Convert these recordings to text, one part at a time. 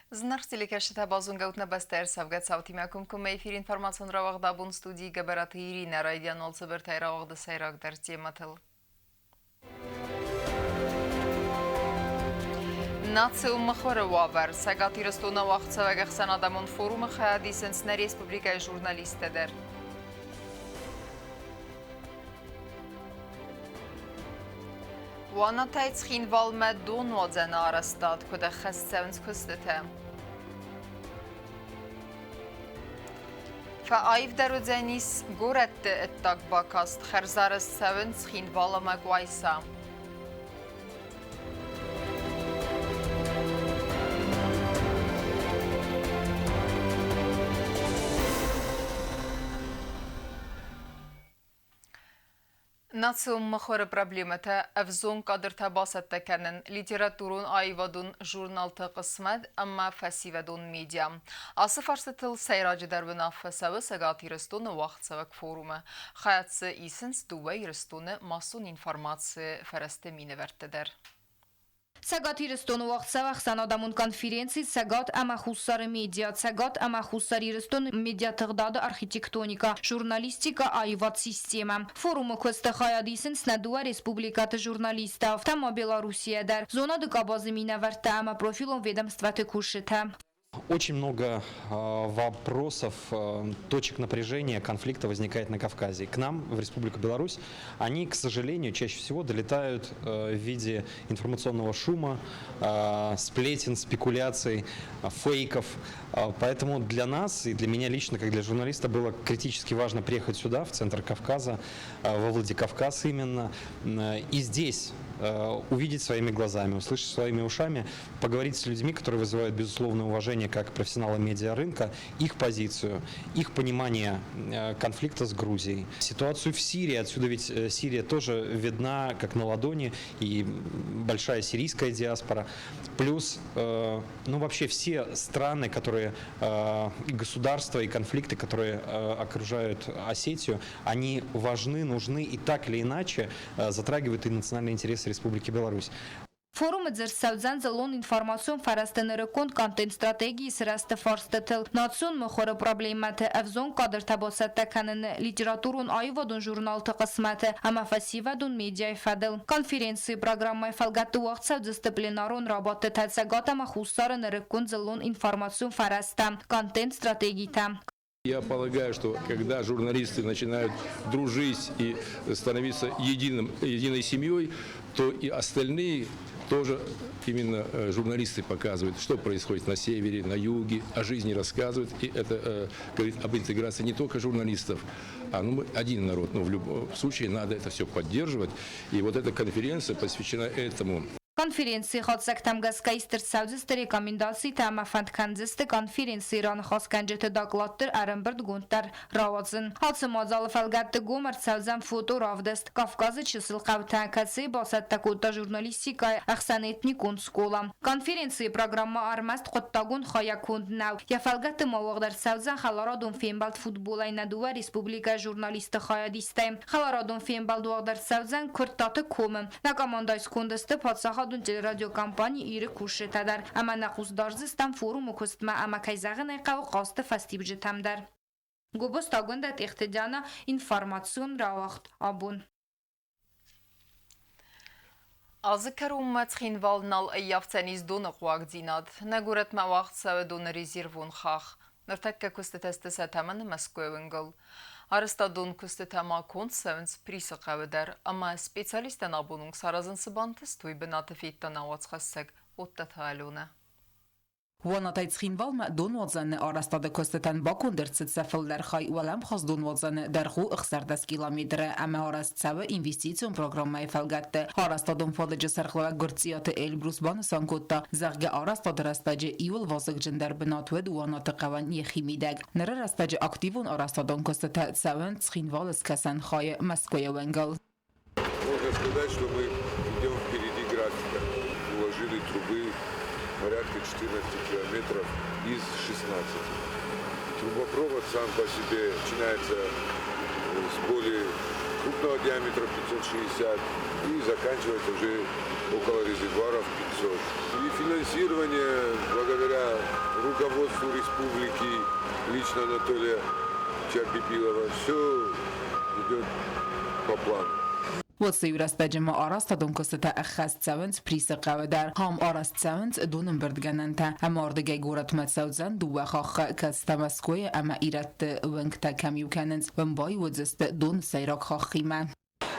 Зынаргъ телекӕсджытӕ, базонгӕ ут нӕ бӕстӕ ӕрцӕугӕ цаутимӕ комкоммӕ эфир информацион рауагъд абон студийы Гӕбӕраты Иринӕ райдиан уалцыбыртӕй рауагъды сӕйрагдӕр темӕтыл. Национ мыхуыры уавӕр. Цӕгат Ирыстоны уагъдцӕуӕг ӕхсӕнадӕмон форумы хайад исынц нӕ республикӕйы журналисттӕ дӕр. Уанатӕй Цхинвалмӕ донуадзӕны арӕзтад куыд ӕххӕст цӕуынц куыстытӕ? Фӕаивдӕр уыдзӕнис горӕтты ӕддаг бакаст, хӕрзарӕзт цӕуынц Цхинвал ӕмӕ Къуайса. Национ мыхуыры проблемӕтӕ ӕвзонг кадртӕ бацӕттӕ кӕнын, литературон аивадон журналты хъысмӕт ӕмӕ фӕсивӕдон медиа. Ацы фарстытыл сӕйраджыдӕр уынаффӕ цӕуы Цӕгат Ирыстоны уагъдцӕуӕг форумы. Хайад дзы исынц дыууӕ Ирыстоны массон информацийы фӕрӕзты минӕвӕрттӕ дӕр. Цӕгат Ирыстоны уагъдцӕуӕг ӕхсӕнадӕмон конференци Цӕгат ӕмӕ Хуссары медиа, Цӕгат ӕмӕ Хуссар Ирыстоны медиатыгъдады архитектоникӕ, журналистикӕ, аивад системӕ. Форумы куысты хайад исынц нӕ дыууӕ республикӕты журналисттӕ, афтӕ ма Белоруссийӕ дӕр, зонады къабазы минӕвӕрттӕ ӕмӕ профилон ведомствӕты кусджытӕ. Очень много вопросов, точек напряжения, конфликта возникает на Кавказе. К нам, в Республику Беларусь, они, к сожалению, чаще всего долетают в виде информационного шума, сплетен, спекуляций, фейков. Поэтому для нас и для меня лично, как для журналиста, было критически важно приехать сюда, в центр Кавказа, во Владикавказ именно, и здесь увидеть своими глазами, услышать своими ушами, поговорить с людьми, которые вызывают безусловное уважение как профессионалы медиарынка, их позицию, их понимание конфликта с Грузией, ситуацию в Сирии. Отсюда ведь Сирия тоже видна как на ладони, и большая сирийская диаспора. Плюс, ну вообще все страны, которые, и государства, и конфликты, которые окружают Осетию, они важны, нужны и так или иначе затрагивают и национальные интересы Республики Беларусь. Форумы дзырд цӕудзӕн дзыллон информацион фӕрӕзты нырыккон контент-стратегийы сырӕзты фарстытыл, национ мыхуыры проблемӕты, ӕвзонг кадртӕ бацӕттӕ кӕныны, литературон-аивадон журналты хъысмӕты ӕмӕ фӕсивӕдон медиайы фӕдыл. Конференцийы программӕйы фӕлгӕтты уагъд цӕудзысты пленарон рабадтытӕ Цӕгат ӕмӕ Хуссары нырыккон дзыллон информацион фӕрӕзтӕ, контент-стратегитӕ. Я полагаю, что когда журналисты начинают дружить и становиться единой семьей, то и остальные тоже именно журналисты показывают, что происходит на севере, на юге, о жизни рассказывают. И это говорит об интеграции не только журналистов, а ну, мы один народ. Но в любом случае надо это все поддерживать. И вот эта конференция посвящена этому. Конференцийы хатдзӕгтӕм гӕсгӕ ист ӕрцӕудзысты рекомендацитӕ ӕмӕ фӕнд кӕндзысты конференцийы раныхасгӕнджыты докладты ӕрӕмбырдгонд дӕр рауадзын. Ацы мадзалы фӕлгӕтты гом ӕрцӕудзӕн фоторавдыст Кавказы чысыл хъӕутӕ, кӕцыйы бацӕттӕ кодта журналистикӕйы ӕхсӕнэтникон скъола. Конференцийы программӕ ӕрмӕст хъуыддагон хайӕ конд нӕу. Йӕ фӕлгӕтты ма уагъд ӕрцӕудзӕн хӕларадон фембӕлд футболӕй нӕ дыууӕ республикӕйы журналистты хайадистӕй. Хӕларадон фембӕлд уагъд ӕрцӕудзӕн Куырттаты комы. Нӕ командӕйы сконды сты паддзахадон телерадиокомпани Иры кусджытӕ дӕр ӕмӕ нӕ хъус дардзыстӕм форумы куыстмӕ ӕмӕ, кӕй зӕгъын ӕй хъӕуы, хъазты фӕстиуджытӕм дӕр. Гобозтагондӕ Тъехты Диана информацион рауагъд абон. Азы кӕронмӕ Цхинвал нал ӕййафдзӕнис доны хъуагдзинад. Нӕ горӕтмӕ уагъд цӕуы доны резервон хахх. Ныртӕккӕ куыстытӕ сты сӕ тӕмӕны Мӕскуыйы уынгыл. Арӕзтадон куыстытӕ ма конд цӕуынц Присы хъӕуы дӕр ӕмӕ специалисттӕн абон онг саразын цы бантыст, уый бынаты федта нӕ уацхӕссӕг Оттаты Аленӕ. Уанатӕй Цхинвалмӕ донуадзӕны арӕзтады куыстытӕн баконд ӕрцыд сӕ фылдӕр хай уӕлӕмхас донуадзӕны дӕргъ у 16 километры ӕмӕ арӕзт цӕуы инвестицион программӕйы фӕлгӕтты. Арӕзтадон фадыджы сӕргълӕууӕг Гуырцъиаты Эльбрус банысан кодта, зӕгъгӕ, арӕзтады рӕстӕджы иууыл вазыгджындӕр бынат уыд Уанаты хъӕуӕн йӕхи мидӕг. Ныры рӕстӕджы активон арӕзтадон куыстытӕ цӕуынц Цхинвалы скӕсӕн хайы Мӕскуыйы уынгыл. Можно сказать, что мы идем впереди графика. Уложили трубы порядка 14 километров из 16. Трубопровод сам по себе начинается с более крупного диаметра 560 и заканчивается уже около резервуаров 500. И финансирование благодаря республики, лично Анатолия Бибилова. Все идет по плану. Уыцы иурӕстӕджы ма арӕзтадон куыстытӕ ӕххӕст цӕуынц Присы хъӕуы дӕр. Ам арӕзт цӕуынц донӕмбырдгӕнӕнтӕ ӕмӕ ардыгӕй горӕтмӕ цӕудзӕн дыууӕ хаххы, кӕцытӕ Мӕскуыйы ӕмӕ ирӕтты уынгтӕ кӕм иу кӕнынц, уым баиу уыдзысты доны сӕйраг хаххимӕ.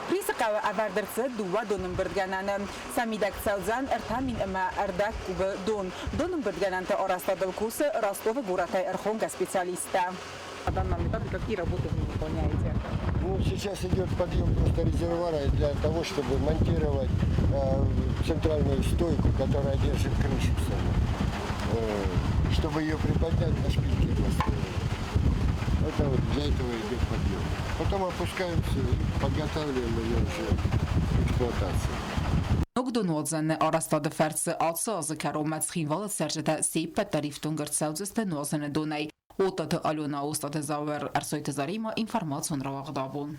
Присы хъӕуы ӕвӕрд ӕрцыд дыууӕ донӕмбырдгӕнӕны. Сӕ мидӕг цӕудзӕн 35 кубы дон. Донӕмбырдгӕнӕнты арӕзтадыл кусы Ростовы горӕтӕй ӕрхонгӕ специалисттӕ. На данном этапе какие работы вы выполняете? Ну, сейчас идет подъем просто резервуара для того, чтобы монтировать центральную стойку, которая держит крышу саму. Чтобы ее приподнять, на шпильке поставили. Это вот для этого идет подъем. Потом опускаем все и подготавливаем ее уже к эксплуатации. Ног донуадзӕны арӕзтады фӕрцы ацы азы кӕронмӕ Цхинвалы цӕрджытӕ се ппӕт дӕр ифтонг ӕрцӕудзысты нуазыны донӕй. Оттаты Алена, Остаты Зауыр, Ӕрсойты Заремӕ, информацион рауагъд абон.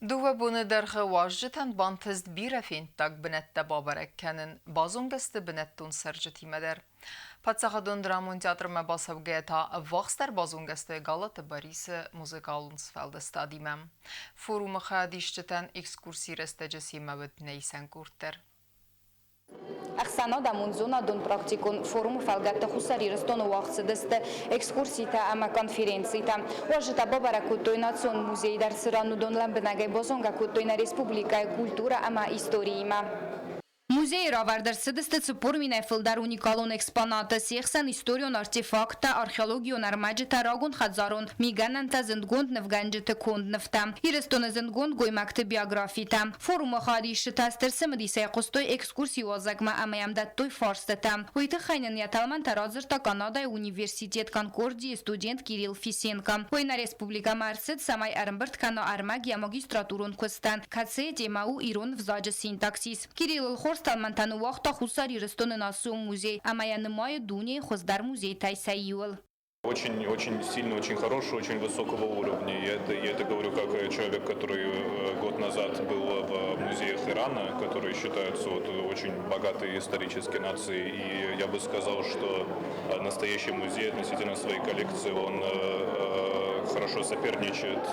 Дыууӕ боны дӕргъы уазджытӕн бантыст бирӕ фенддаг бынӕттӕ бабӕрӕг кӕнын, базонгӕ сты бынӕттон цӕрджытимӕ дӕр. Паддзахадон драмон театрмӕ бацӕугӕйӕ та ӕввахсдӕр базонгӕ сты Галаты Борисы музыкалон сфӕлдыстадимӕ. Форумы хайадисджытӕн экскурсийы рӕстӕджы семӕ уыд нӕ исӕн къорд дӕр. Ӕхсӕнадӕмон зонадон-практикон форумы фӕлгӕтты Хуссар Ирыстоны уагъд цыдысты экскурситӕ ӕмӕ конференцитӕ. Уазджытӕ бабӕрӕг кодтой Национ музей дӕр, цыран уыдон лӕмбынӕгӕй базонгӕ кодтой нӕ республикӕйы культурӕ ӕмӕ историимӕ. Музейы равӕрд ӕрцыдысты 40 000-ӕй фылдӕр уникалон экспонаты, се хсӕн историон артефакттӕ, археологион ӕрмӕджытӕ, рагон хӕдзарон мигӕнӕнтӕ, зындгонд нывгӕнджыты конд нывтӕ, Ирыстоны зындгонд гоймӕгты биографитӕ. Форумы хайадисджытӕ стыр цымыдисӕй хъуыстой экскурсийы уазӕгмӕ ӕмӕ йӕм дӕттой фарстытӕ. Уый тыххӕй нын йӕ тӕлмӕнтӕ радзырдта Канадӕйы университет Конкордийы студент Кирилл Фисенко. Уый нӕ республикӕмӕ ӕрцыд, цӕмӕй ӕрӕмбырд кӕна ӕрмӕг йӕ магистратурон куыстӕн, кӕцыйы темӕ у ирон ӕвзаджы синтаксис. Кириллыл хорз тӕлмӕнтӕ ныууагъта Хуссар Ирыстоны национ музей ӕмӕ йӕ нымайы дунейы хуыздӕр музейтӕй сӕ иуыл. Очень, очень сильно, очень хороший, очень высокого уровня. Я это говорю как человек, который год назад был в музеях Ирана, которые считаются вот очень богатой исторической нацией. И я бы сказал, что настоящий музей относительно своей коллекции, он хорошо соперничает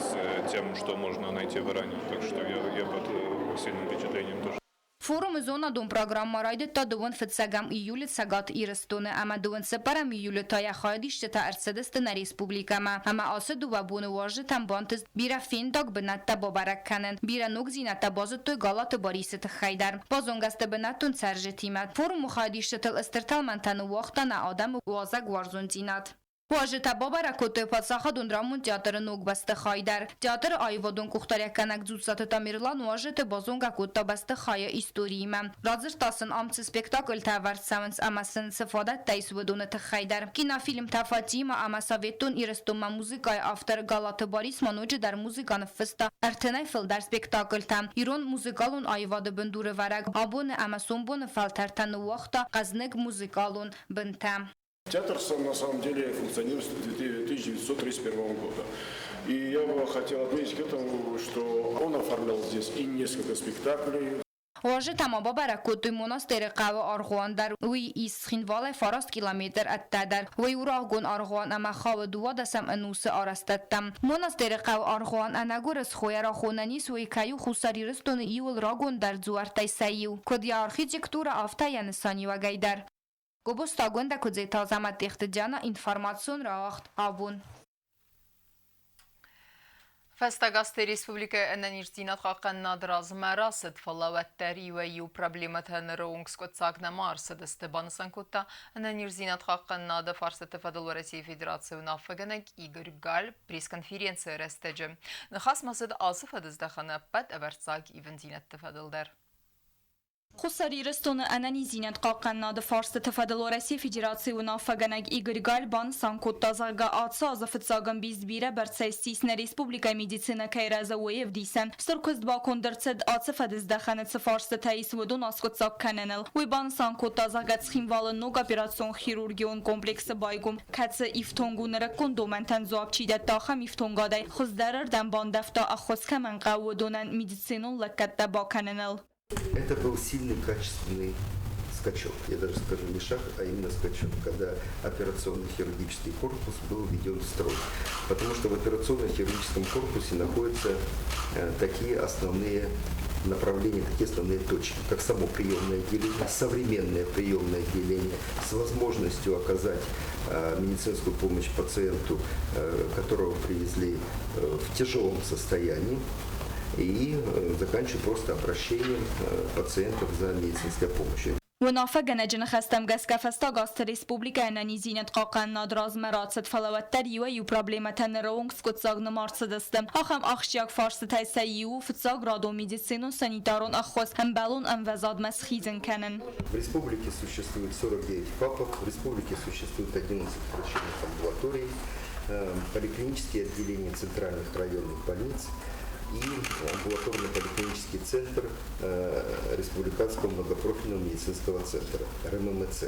с тем, что можно найти в Иране. Так что я под сильным впечатлением тоже. Форумы зонадон программӕ райдыдта дыууын фыццӕгӕм июлы Цӕгат Ирыстоны ӕмӕ дыууын цыппӕрӕм июлы та йӕ хайадисджытӕ ӕрцыдысты нӕ республикӕмӕ. Ӕмӕ ацы дыууӕ боны уазджытӕн бантыст бирӕ фендаг бынӕттӕ бабӕрӕг кӕнын. Бирӕ ногдзинӕдтӕ базыдтой Галаты Борисы тыххӕй дӕр. Базонгӕ сты бынӕттон цӕрджытимӕ. Форумы хайадисджытыл стыр тӕлмӕнтӕ ныууагъта нӕ адӕмы уазӕгуарзондзинад. Уазджытӕ бабӕрӕг кодтой паддзахадон драмон театры ног бӕстыхай дӕр. Театры аивадон къухдариуӕггӕнӕг Дзуццаты Тамерлан уазджыты базонгӕ кодта бӕстыхайы историимӕ. Радзырдта сын, ам цы спектакльтӕ ӕвӕрд цӕуынц ӕмӕ сын цы фадӕттӕ ис, уыдоны тыххӕй дӕр. Кинофильмтӕ «Фатима» ӕмӕ «Советтон Ирыстонмӕ» музыкӕйы автор Галаты Борис ма ноджыдӕр музыкӕ ныффыста 30-ӕй фылдӕр спектакльтӕ. Ирон музыкалон аивады бындурӕвӕрӕг абоны ӕмӕ сомбоны фӕлтӕртӕн ныууагъта хъӕзныг музыкалон бынтӕ. Театр сам на самом деле функционирует с 1931 года. И я бы хотел отметить к этому, что он оформлял здесь и несколько спектаклей. Уазджытӕ ма бабӕрӕг кодтой Монастъеры хъӕуы аргъуан дӕр. Уый ис Цхинвалӕй 9 километр ӕддӕдӕр. Уый у рагон аргъуан ӕмӕ хауы 12-ӕм ӕнусы арӕзтӕдтӕм. Монастъеры хъӕуы аргъуан ӕнӕгуырысхойӕ рахонӕн ис, уый кӕй у Хуссар Ирыстоны иуыл рагондӕр дзуӕрттӕй сӕ иу. Куыд йӕ архитектурӕ, афтӕ йӕ нысаниуӕгӕй дӕр. Гобозты Агуындӕ, Куыдзеты Азӕмӕт, Тъехты Диана, информацион рауагъд «Абон». Фӕстаг азты республикӕйы ӕнӕниздзинад хъахъхъӕнынады размӕ рацыд, фӕлӕ уӕддӕр иуӕй-иу проблемӕтӕ ныры онг скъуыддзаг нӕма ӕрцыдысты, банысан кодта ӕнӕниздзинад хъахъхъӕнынады фарстыты фӕдыл Уӕрӕсейы Федерацийы уынаффӕгӕнӕг Игорь Галь пресс-конференцийы рӕстӕджы. Ныхас ма цыд ацы фӕдыздӕхӕны ӕппӕт ӕвӕрццаг ивындзинӕдты фӕдыл дӕр. Хуссар Ирыстоны ӕнӕниздзинад хъахъхъӕнынады фарстыты фӕдыл Уӕрӕсейы Федерацийы уынаффӕгӕнӕг Игорь Галь банысан кодта, зӕгъгӕ, ацы азы фыццаг ӕмбис бирӕ бӕрцӕй ссис нӕ республикӕйы медицинӕ кӕй рӕзы, уый ӕвдисӕн. Стыр куыст баконд ӕрцыд, ацы фӕдыздӕхӕны цы фарстытӕ ис, уыдон аскъуыддзаг кӕныныл. Уый банысан кодта, зӕгъгӕ, Цхинвалы ног операцион хирургион комплексы байгом, кӕцы ифтонг у нырыккон домӕнтӕн дзуапп чи дӕтты, ахӕм ифтонгадӕй, хуыздӕрырдӕм бандӕвта ӕххуыс кӕмӕн хъӕуы, уыдонӕн медицинон лӕггӕдтӕ бакӕныныл. Это был сильный, качественный скачок. скачок. Я даже скажу не шаг, а именно скачок, когда операционно-хирургический корпус был введен в строй. Потому что в операционно-хирургическом корпусе находятся такие основные направления, такие основные точки, как само приемное отделение, современное приемное отделение с возможностью оказать медицинскую помощь пациенту, которого привезли в тяжелом состоянии, и заканчивая просто обращением пациентов за медицинской помощью. Уынаффӕгӕнӕджы ныхӕстӕм гӕсгӕ фӕстаг азты республикӕйы ӕнӕниздзинад хъахъхъӕнынад размӕ рацыд, фӕлӕ уӕддӕр иуӕй-иу проблемӕтӕ ныры онг скъуыддзаг нӕма ӕрцыдысты. Ахӕм ахсджиаг фарстытӕй сӕ иу у фыццаградон медицинон-санитарон ӕххуыс ӕмбӕлон ӕмвӕзадмӕ схизын кӕнын. В республике существует 49 ФАПов, в республике существует 11 врачебных амбулаторий, поликлинические отделения центральных районных больниц и амбулаторно-поликлинический центр Республиканского многопрофильного медицинского центра, РММЦ.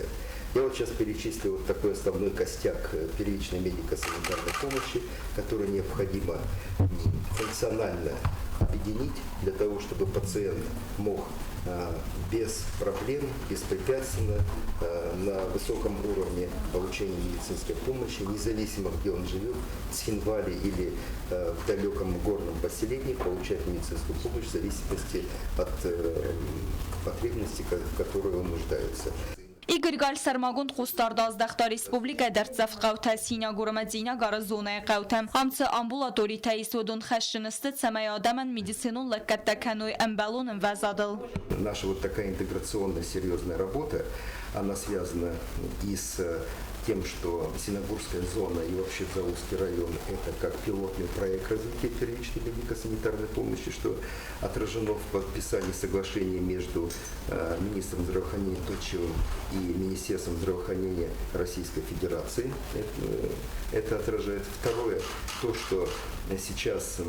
Я вот сейчас перечислил вот такой основной костяк первичной медико-санитарной помощи, который необходимо функционально объединить для того, чтобы пациент мог без проблем, беспрепятственно, на высоком уровне получения медицинской помощи, независимо где он живет, в Цхинвале или в далеком горном поселении, получать медицинскую помощь в зависимости от потребности, в которой он нуждается. Игорь Галь сӕрмагонд хъусдард аздӕхта республикӕйы дӕрддзӕф хъӕутӕ Синагур ӕмӕ Дзинагары зонӕйы хъӕутӕм. Ам цы амбулаторитӕ ис, уыдон хӕсджын сты, цӕмӕй адӕмӕн медицинон лӕггӕдтӕ кӕной ӕмбӕлон ӕмвӕзадыл. Наша вот такая интеграционная серьезная работа, она связана и с тем, что Синагурская зона и вообще Дзауский район – это как пилотный проект развития первичной медико-санитарной помощи, что отражено в подписании соглашения между министром здравоохранения Точевым и Министерством здравоохранения Российской Федерации. Это отражает. Второе, то, что сейчас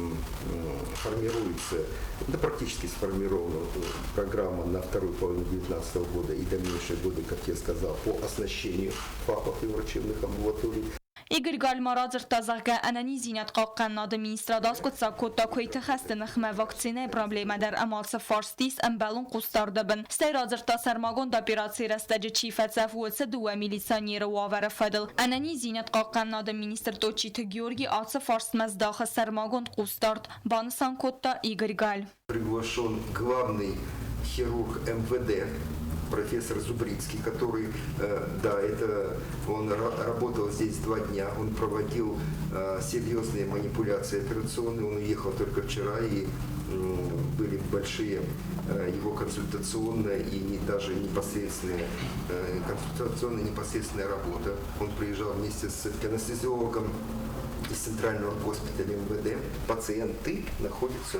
формируется, да, практически сформирована программа на вторую половину 2019 года и дальнейшие годы, как я сказал, по оснащению ФАПов и врачебных амбулаторий. Игорь Галь ма радзырдта, зӕгъгӕ, ӕнӕниздзинад хъахъхъӕнынады министрад аскъуыддзаг кодта куыйты хӕсты ныхмӕ вакцинӕйы проблемӕ дӕр ӕмӕ ацы фарст ис ӕмбӕлон хъусдарды бын. Стӕй радзырдта сӕрмагонд операцийы рӕстӕджы чи фӕцӕф, уыцы дыууӕ милиционеры уавӕры фӕдыл. Ӕнӕниздзинад хъахъхъӕнынады министр Тотчиты Георги ацы фарстмӕ здахы сӕрмагонд хъусдард, банысан кодта Игорь Галь. Приглашен главный хирург МВД профессор Зубрицкий, который, да, это он работал здесь 2 дня, он проводил серьезные манипуляции операционные, он уехал только вчера, и были большие его консультационная и не, даже непосредственная, консультационная непосредственная работа. Он приезжал вместе с анестезиологом из центрального госпиталя МВД. Пациенты находятся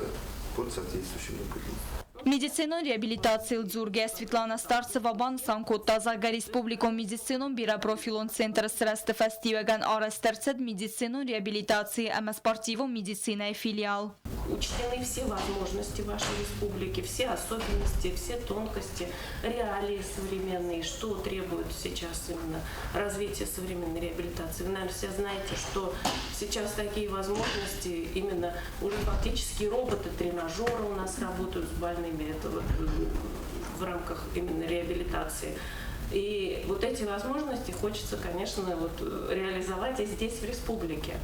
под соответствующим наблюдением. Медицинон реабилитацийыл дзургӕ Светлана Старцева банысан кодта, зӕгъгӕ, республикон медицинон бирӕпрофилон центры сырӕзты фӕстиуӕгӕн арӕзт ӕрцыд медицинон реабилитацийы ӕмӕ спортивон медицинӕйы филиал. Учтены все возможности вашей республики, все особенности, все тонкости, реалии современные, что требует сейчас именно развитие современной реабилитации. Вы, наверное, все знаете, что сейчас такие возможности, именно уже фактически роботы-тренажеры у нас работают с больными, это вот в рамках именно реабилитации. И вот эти возможности хочется, конечно, вот реализовать и здесь, в республике.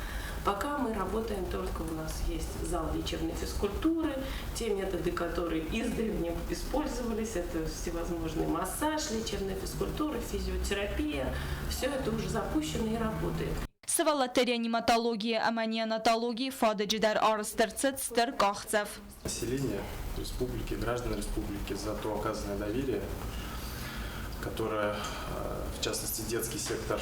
Пока мы работаем только, у нас есть зал лечебной физкультуры, те методы, которые издревле использовались, это всевозможный массаж, лечебная физкультура, физиотерапия, все это уже запущено и работает. Сывӕллӕтты реаниматологийы ӕмӕ неонатологийы фадыджы дӕр арӕзт ӕрцыд стыр къахдзӕф. Население республики, граждан республики за то оказанное доверие, которое, в частности, детский сектор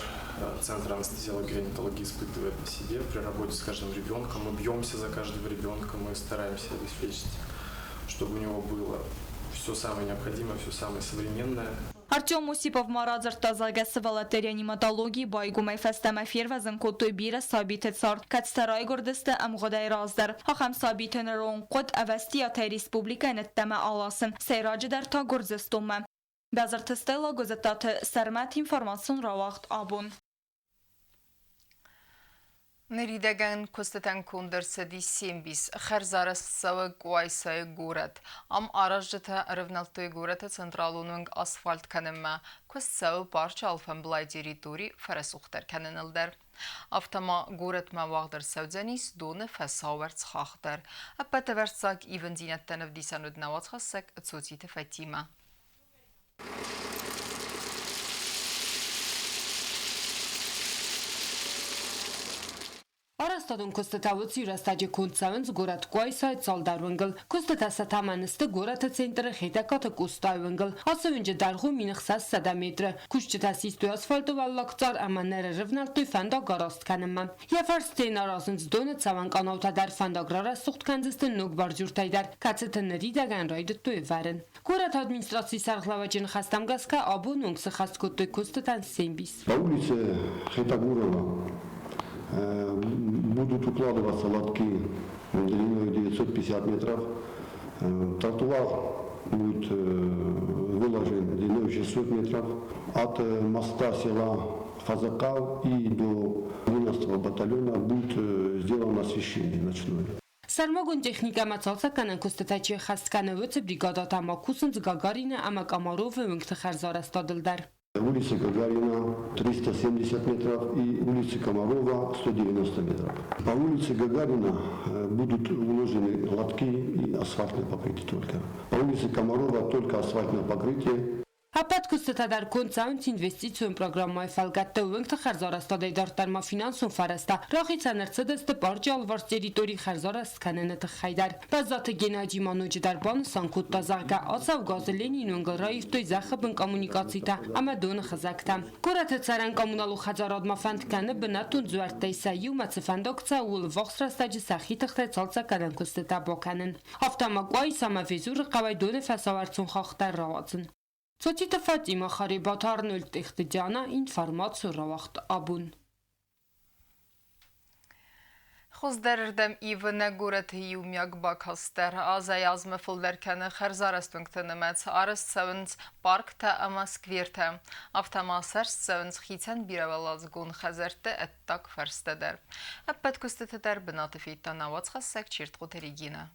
Центра анестезиологии и реаниматологии испытывает на себе при работе с каждым ребенком. Мы бьемся за каждого ребенка, мы стараемся обеспечить, чтобы у него было все самое необходимое, все самое современное. Артем Осипов ма радзырдта, зӕгъгӕ, сывӕллӕтты реаниматологийы байгомӕй фӕстӕмӕ фервӕзын кодтой бирӕ сабиты цард, кӕцытӕ райгуырдысты ӕмгъуыдӕй раздӕр. Ахӕм сабиты ныронг хъуыд ӕвӕстиатӕй республикӕйӕн ӕддӕмӕ аласын, сӕйраджыдӕр та Гуырдзыстонмӕ. Базырты Стелла, Гуызыттаты Сӕрмӕт, информацион рауагъд Абон. Ныридӕгӕн куыстытӕн конд ӕрцыди се мбис. Хӕрзарӕзт цӕуы Къуайсайы горӕт. Ам аразджытӕ ӕрӕвнӕлдтой горӕты централон уынг асфальт кӕнынмӕ. Куыст цӕуы парчы алфӕмблай территори фӕрӕсугъддӕр кӕныныл дӕр. Афтӕ ма горӕтмӕ уагъд ӕрцӕудзӕнис доны фӕсауӕрц хахх дӕр. Ӕппӕт ӕвӕрццаг ивындзинӕдтӕн ӕвдисӕн уыд нӕ уацхӕссӕг Цоциты Фатимӕ. Арӕзтадон куыстытӕ уыцы рӕстӕджы конд цӕуынц горӕт Къуайсайы цалдӕр уынгыл. Куыстытӕ сӕ тӕмӕны сты горӕты центры Хетӕгкаты Къостайы уынгыл. Ацы уынджы дӕргъ у 1600 метры. Кусджытӕ систой асфальты уӕллаг цъар ӕмӕ ныр ӕрывнӕлдтой фӕндаг араст кӕнынмӕ. Йӕ фӕрстӕ йын аразынц доны цӕуӕн къанаутӕ дӕр, фӕндаг рарӕсугъд кӕндзысты ног бордюртӕй дӕр, кӕцыты ныридӕгӕн райдыдтой ӕвӕрын. Горӕты администрацийы сӕргълӕууӕджы ныхӕстӕм гӕсгӕ абон онг сыххӕст кодтой куыстытӕн се мбис. По улице Хетагурова будут укладываться лотки длиной 950 метров. Тротуар будет выложен длиной 600 метров. От моста села Фазакал и до 12 батальона будет сделано освещение ночное. Сӕрмагонд техникӕ ӕмӕ цалцӕггӕнӕн куыстытӕ чи ӕххӕст кӕны, уыцы бригадӕтӕ ма кусынц Гагарины ӕмӕ Комаровы уынгты хӕрзарӕзтадыл дӕр. Улица Гагарина 370 метров и улица Комарова 190 метров. По улице Гагарина будут уложены лотки и асфальтное покрытие только. По улице Комарова только асфальтное покрытие. Ӕппӕт куыстытӕ дӕр конд цӕуынц инвестицион программӕйы фӕлгӕтты уынгты хӕрзарӕзтадӕй дарддӕр ма финансон фӕрӕзтӕ рахицӕн ӕрцыдысты парчы алыварс территори хӕрзарӕзт кӕныны тыххӕй дӕр. Бӕззаты Геннадий ма ноджыдӕр банысан кодта, зӕгъгӕ, ацӕугӕ азы Ленины уынгыл раивтой зӕххы бын коммуникацитӕ ӕмӕ доны хызӕгтӕ. Горӕты цӕрӕн коммуналон хӕдзарадмӕ фӕнд кӕны бынӕттон дзуӕрттӕй сӕ иумӕ цы фӕндаг цӕуы, ууыл ввахс рӕстӕджы сӕхи тыхтӕй цалцӕггӕнӕн куыстытӕ бакӕнын. Афтӕ ма Къуайса ӕмӕ Везуры хъӕуӕй доны фӕсауӕрцон хахх дӕр рауадзын. Цоциты Фатимӕ, Харебаты Арнольд, Тъехты Диана, информаци рауагъд абон. Хуыздӕрырдӕм ивы нӕ горӕты иумиаг бакаст дӕр. Азӕй-азмӕ фылдӕр кӕны хӕрзарӕзт уынгты нымӕц, арӕзт цӕуынц парктӕ ӕмӕ сквертӕ. Афтӕ ма сӕрст цӕуынц хицӕн бирӕуӕладзыгон хӕдзӕртты ӕддаг фӕрстӕ дӕр. Ӕппӕт куыстыты дӕр бынаты федта нӕ уацхӕссӕг Чертхъоты Регинӕ.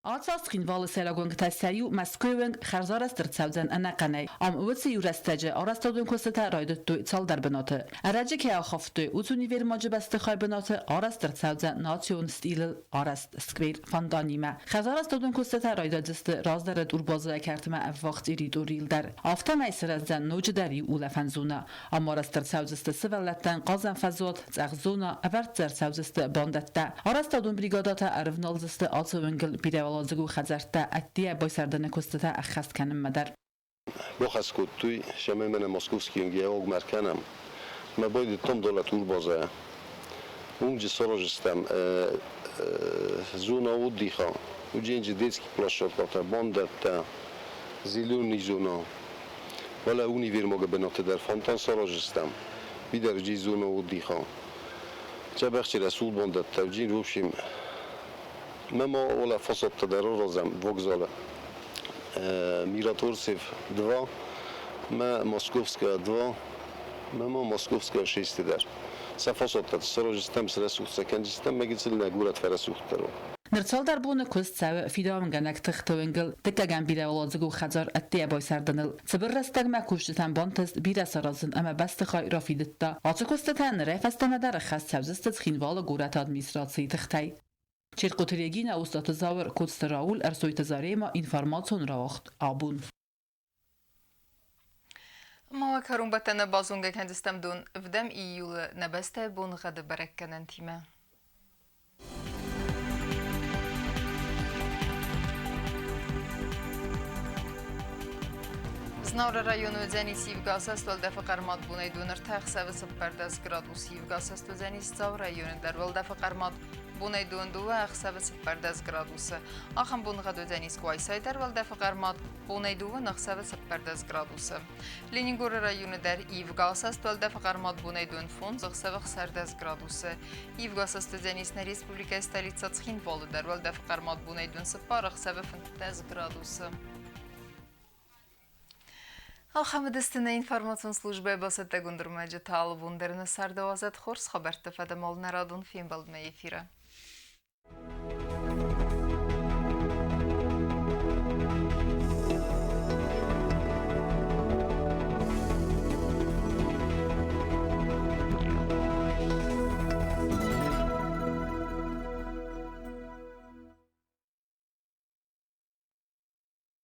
Ацы аз Цхинвалы сӕйраг уынгтӕ сӕ иу Мӕскуыйы уынг хӕрзарӕзт ӕрцӕудзӕн ӕнӕхъӕнӕй. Ам уыцы иу рӕстӕджы арӕзтадон куыстытӕ райдыдтой цалдӕр бынаты. Ӕрӕджы кӕй ахафтой, уыцы универмаджы бӕстыхай бынаты арӕзт ӕрцӕудзӕн национ стилыл арӕзт сквер фонтанимӕ. Хӕрзарӕзтадон куыстытӕ райдайдзысты раздӕры турбазӕйы кӕртмӕ ӕввахс территорийыл дӕр. Афтӕмӕй сырӕздзӕн ноджыдӕр иу улӕфӕн зонӕ. Ам арӕзт ӕрцӕудзысты сывӕллӕттӕн хъазӕн фӕзуат, цъӕх зона, ӕвӕрд дзы ӕрцӕудзысты бандӕттӕ. Арӕзтадон бригадӕтӕ ӕрывналдзысты ацы уынгыл бирӕуӕладзыгон хӕдзӕрттӕ ӕддейӕ байсӕрдыны куыстытӕ ӕххӕст кӕнынмӕ дӕр. Бахӕс кодтой, цӕмӕй мӕнӕ Московский уынг еугмӕ кӕнӕм. Мӕ байдыдтам далӕ турбазӕ. Уынджы сараздзыстӕм зона отдыха, уыдженджы детский площадкӕтӕ, бандӕттӕ, зеленый зона. Фӕлӕ универмагы бынаты дӕр фонтан сараздзыстӕм. Бидӕрджи зона отдыха. Дзӕбӕх рӕсугъд бандӕттӕ, в общем, мӕ ма уӕлӕ фасадтӕ дӕр аразӕм вокзалы. Мираторцев 2, мӕ Московская 2, мӕ ма Московская 6 дӕр. Сӕ фасадтӕ сараздзыстӕм, срӕсугъд сӕ кӕндзыстӕм, мӕ гыццыл нӕ горӕт фӕрӕсугъддӕр у. Ныр цалдӕр боны куыст цӕуы фидауынгӕнӕг тыхты уынгыл, дыккӕгӕм бирӕуӕладзыгон хӕдзар ӕддейӕ байсӕрдыныл. Цыбыр рӕстӕгмӕ кусджытӕн бантыст бирӕ саразын ӕмӕ бӕстыхай рафидыдта. Ацы куыстытӕ нырӕй фӕстӕмӕ дӕр ӕххӕст цӕудзысты Цхинвалы горӕты администрацийы тыхтӕй. Черкъоты Регинӕ, Остъаты Зауыр, Коцты Рауль, Ӕрсойты Заремӕ, информацион рауагъд абон. Мала кӕронбӕттӕны базонгӕ кӕндзыстӕм дон ӕвдӕм июлы нӕ бӕстӕйы боныгъӕды бӕрӕггӕнӕнтимӕ. Знауыры районы уыдзӕнис ивгӕ уӕлдӕфы хъӕрмад бонӕй дон ӕртӕ ӕхсӕвы 14 градус ивгӕ уыдзӕнис Дзауы районы дӕр уӕлдӕфы хъӕрмад бонӕй дон дыууӕ ӕхсӕвы 14 градусы. Ахӕм боныгъӕд уыдзӕнис Къуайсайы дӕр уӕлдӕфы хъӕрмад бонӕй дыууӕ ӕхсӕвы 14 градусы. Ленингоры районы дӕр ивгӕ уӕлдӕфы хъӕрмад бонӕй дон фондз ӕхсӕвы 16 градусы. Ивгӕ уыдзӕнис нӕ республикӕйы столицӕ Цхинвалы дӕр уӕлдӕфы хъӕрмад бонӕй дон цыппар ӕхсӕвы 15 градусы. Ахӕм уыдысты нӕ информацион службӕйы бацӕттӕгонд ӕрмӕджытӕ алы бон дӕр нӕ цардауадзӕд хорз хабӕртты фӕдӕмӕл нӕ радон фембӕлдмӕ эфиры.